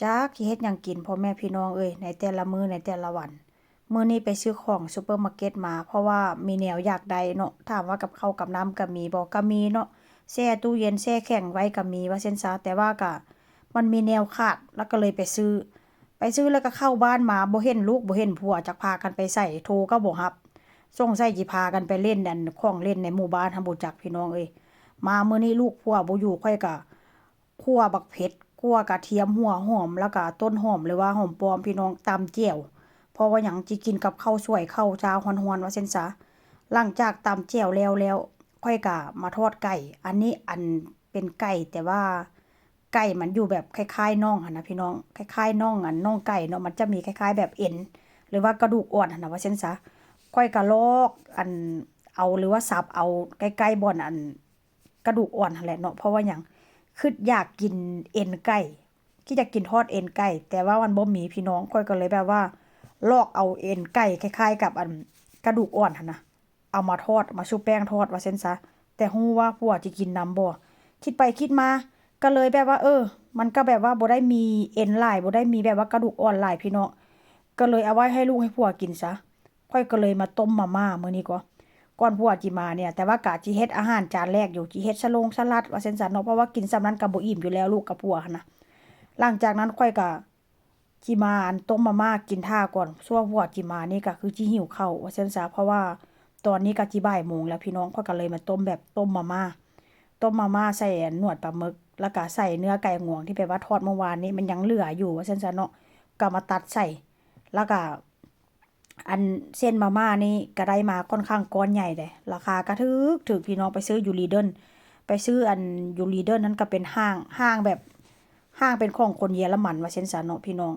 ຈັກຊິເຮັດຫຍັງກິນ ພໍ່ແມ່ພີ່ນ້ອງເອີຍ ໃນແຕ່ລະມື້ ໃນແຕ່ລະວັນ. ມື້ນີ້ໄປຊື້ຂອງຊຸບເປີມາເກັດມາ ເພາະວ່າມີແນວຢາກໄດ້ເນາະ. ຖາມວ່າກັບເຂົ້າກັບນ້ຳກໍມີບໍ່? ກໍມີເນາະ ແຊ່ຕູ້ເຢັນແຊ່ແຂງໄວ້ກໍມີ ວ່າຊັ້ນຊະ. ແຕ່ວ່າກໍມັນມີແນວຂາດ ລະກໍເລີຍໄປຊື້. ໄປຊື້ລະກໍເຂົ້າບ້ານມາ ບໍ່ເຫັນລູກບໍ່ເຫັນຜົວ ຈັກພາກັນໄປໃສ ໂທກໍບໍ່ຮັບ. ສົງໄສຊິພາກັນໄປຫຼິ້ນອັນຂອງຫຼິ້ນໃນໝູ່ບ້ານຫັ້ນ ບໍ່ຈັກພີ່ນ້ອງເອີຍ. ມາມື້ນີ້ລູກຜົວບໍ່ຢູ່ ຂ້ອຍກໍ ຂົ້ວບັກເຜັດ ຂົ້ວກະທຽມ ຫົວຫອມ ແລ້ວກະຕົ້ນຫອມ ຫຼືວ່າຫອມປ້ອມ ພີ່ນ້ອງ ຕຳແຈ່ວ. ເພາະວ່າຫຍັງ? ຊິກິນກັບເຂົ້າສວຍ ເຂົ້າເຊົ້າຮ້ອນໆ ວ່າຊັ້ນຊະ. ຫຼັງຈາກຕຳແຈ່ວແລ້ວແລ້ວ ຂ້ອຍກະມາທອດໄກ່. ອັນນີ້ອັນເປັນໄກ່ ແຕ່ວ່າໄກ່ມັນຢູ່ແບບຄ້າຍໆໜ່ອງຫັ້ນນະ ພີ່ນ້ອງ ຄ້າຍໆໜ່ອງ ອັນໜ່ອງໄກ່ເນາະ ມັນຈະມີຄ້າຍໆແບບເອັນ ຫຼືວ່າກະດູກອ່ອນຫັ້ນນະ ວ່າຊັ້ນຊະ. ຂ້ອຍກະລອກອັນເອົາ ຫຼືວ່າສັບເອົາໃກ້ໆບ່ອນອັນ ກະດູກອ່ອນຫັ້ນແຫຼະເນາະ. ເພາະວ່າຫຍັງ? ຄິດຢາກກິນເອັນໄກ່ ຄິດຢາກກິນທອດເອັນໄກ່ ແຕ່ວ່າມັນບໍ່ມີພີ່ນ້ອງ. ຂ້ອຍກໍເລີຍແບບວ່າລອກເອົາເອັນໄກ່ຄ້າຍໆກັບອັນກະດູກອ່ອນຫັ້ນນະ ເອົາມາທອດ ມາຊຸບແປ້ງທອດວ່າຊັ້ນຊະ. ແຕ່ຮູ້ວ່າຜົວຊິກິນນຳບໍ່? ຄິດໄປຄິດມາກໍເລີຍແບບວ່າ ເອີ ມັນກໍແບບວ່າບໍ່ໄດ້ມີເອັນຫຼາຍ ບໍ່ໄດ້ມີແບບວ່າກະດູກອ່ອນຫຼາຍພີ່ນ້ອງ ກໍເລີຍເອົາໄວ້ໃຫ້ລູກໃຫ້ຜົວກິນຊະ. ຂ້ອຍກໍເລີຍມາຕົ້ມມາມ່າມື້ນີ້ກໍ ກ່ອນຜົວຊິມານີ້. ແຕ່ວ່າກະຊິເຮັດອາຫານຈານແລກຢູ່ ຊິເຮັດສະຫຼົງສະຫຼັດວ່າຊັ້ນຊະເນາະ ເພາະວ່າກິນສ່ຳນັ້ນກໍບໍ່ອີ່ມຢູ່ແລ້ວ ລູກກັບຜົວຫັ້ນນະ. ຫຼັງຈາກນັ້ນຂ້ອຍກໍຊິມາອັນຕົ້ມມາມ່າກິນຖ້າກ່ອນ ຊົ່ວຜົວຊິມານີ້ກໍຄືຊິຫິວເຂົ້າວ່າຊັ້ນຊະ. ເພາະວ່າຕອນນີ້ກໍຊິບ່າຍໂມງແລ້ວພີ່ນ້ອງ ຂ້ອຍກໍເລີຍມາຕົ້ມແບບຕົ້ມມາມ່າ ຕົ້ມມາມ່າໃສ່ອັນໜວດປາໝຶກ ແລ້ວກໍໃສ່ເນື້ອໄກ່ງວງທີ່ແບບວ່າທອດເມື່ອວານນີ້ ມັນຍັງເຫຼືອຢູ່ວ່າຊັ້ນຊະເນາະ ກໍມາຕັດໃສ່ ແລ້ວກໍ ອັນເສັ້ນມາມ່ານີ້ກໍໄດ້ມາຂ້ອນຂ້າງກ້ອນໃຫຍ່ເດ້ ລາຄາກໍຖືກໆ ພີ່ນ້ອງ. ໄປຊື້ຢູ່ Lidl ໄປຊື້ອັນຢູ່ Lidl ນັ້ນກໍເປັນຫ້າງ ຫ້າງແບບ ຫ້າງເປັນຂອງຄົນເຢຍລະມັນວ່າຊັ້ນຊະເນາະ ພີ່ນ້ອງ.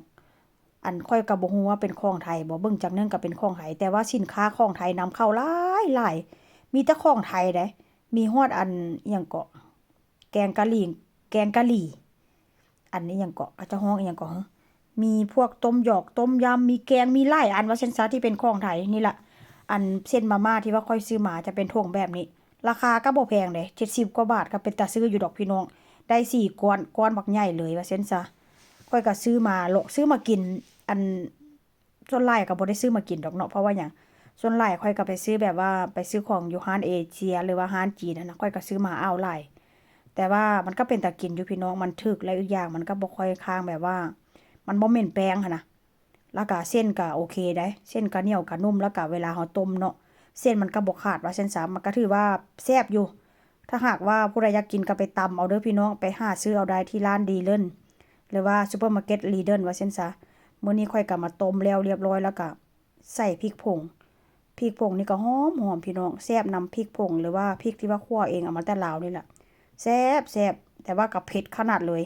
ອັນຂ້ອຍກໍບໍ່ຮູ້ວ່າເປັນຂອງໄທບໍ່ ເບິ່ງຈັກໜຶ່ງກໍເປັນຂອງໄທ ແຕ່ວ່າສິນຄ້າຂອງໄທນຳເຂົ້າຫຼາຍໆ ມີແຕ່ຂອງໄທເດ້. ມີຮອດອັນອີ່ຫຍັງເກາະ ແກງກະຫຼີ່ ແກງກະຫຼີ່ ອັນອີ່ຫຍັງເກາະ ເຂົາເຈົ້າຮ້ອງອີ່ຫຍັງເກາະ ມີພວກຕົ້ມຢອກ ຕົ້ມຢຳ ມີແກງ ມີຫຼາຍອັນວ່າຊັ້ນຊະ ທີ່ເປັນຂອງໄທນີ້ລະ. ອັນເສັ້ນມາມ່າທີ່ວ່າຂ້ອຍຊື້ມາຈະເປັນຖົງແບບນີ້ ລາຄາກໍບໍ່ແພງເດ້ ເຈັດສິບກວ່າບາດ ກໍເປັນຕາຊື້ຢູ່ດອກພີ່ນ້ອງ. ໄດ້ສີ່ກ້ອນ ກ້ອນບັກໃຫຍ່ເລີຍວ່າຊັ້ນຊະ. ຂ້ອຍກໍຊື້ມາ ເລາະຊື້ມາກິນ ອັນ ສ່ວນຫຼາຍກໍບໍ່ໄດ້ຊື້ມາກິນດອກເນາະ ເພາະວ່າຫຍັງ? ສ່ວນຫຼາຍຂ້ອຍກໍໄປຊື້ແບບວ່າໄປຊື້ຂອງຢູ່ຮ້ານເອເຊຍ ຫຼືວ່າຮ້ານຈີນຫັ້ນນະ ຂ້ອຍກໍຊື້ມາເອົາຫຼາຍ. ແຕ່ວ່າມັນກໍເປັນຕາກິນຢູ່ພີ່ນ້ອງ ມັນຖືກ ແລ້ວອີກຢ່າງມັນກໍບໍ່ຄ່ອຍຄ້າງ ແບບວ່າມັນບໍ່ເໝັນແປ້ງຫັ້ນນະ. ແລ້ວກໍເສັ້ນກໍໂອເຄໄດ໋ ເສັ້ນກໍໜຽວກໍນຸ້ມ ແລ້ວກໍເວລາເຮົາຕົ້ມເນາະ ເສັ້ນມັນກໍບໍ່ຂາດວ່າຊັ້ນຊະ ມັນກໍຖືວ່າແຊບຢູ່. ຖ້າຫາກວ່າຜູ້ໃດຢາກກິນກໍໄປຕຳເອົາເດີພີ່ນ້ອງ ໄປຫາຊື້ເອົາໄດ້ທີ່ຮ້ານ Lidl ຫຼືວ່າຊຸບເປີມາເກັດ Lidl ວ່າຊັ້ນຊະ. ມື້ນີ້ຂ້ອຍກໍມາຕົ້ມແລ້ວລຽບຮ້ອຍ ແລ້ວກໍໃສ່ພິກຜົງ ພິກຜົງນີ້ກໍຫອມໆ ພີ່ນ້ອງ ແຊບນຳພິກຜົງ ຫຼືວ່າພິກທີ່ວ່າຂົ້ວເອງເອົາມາແຕ່ລາວນີ້ລະ ແຊບໆ ແຕ່ວ່າກໍເຜັດຂະໜາດເລີຍ.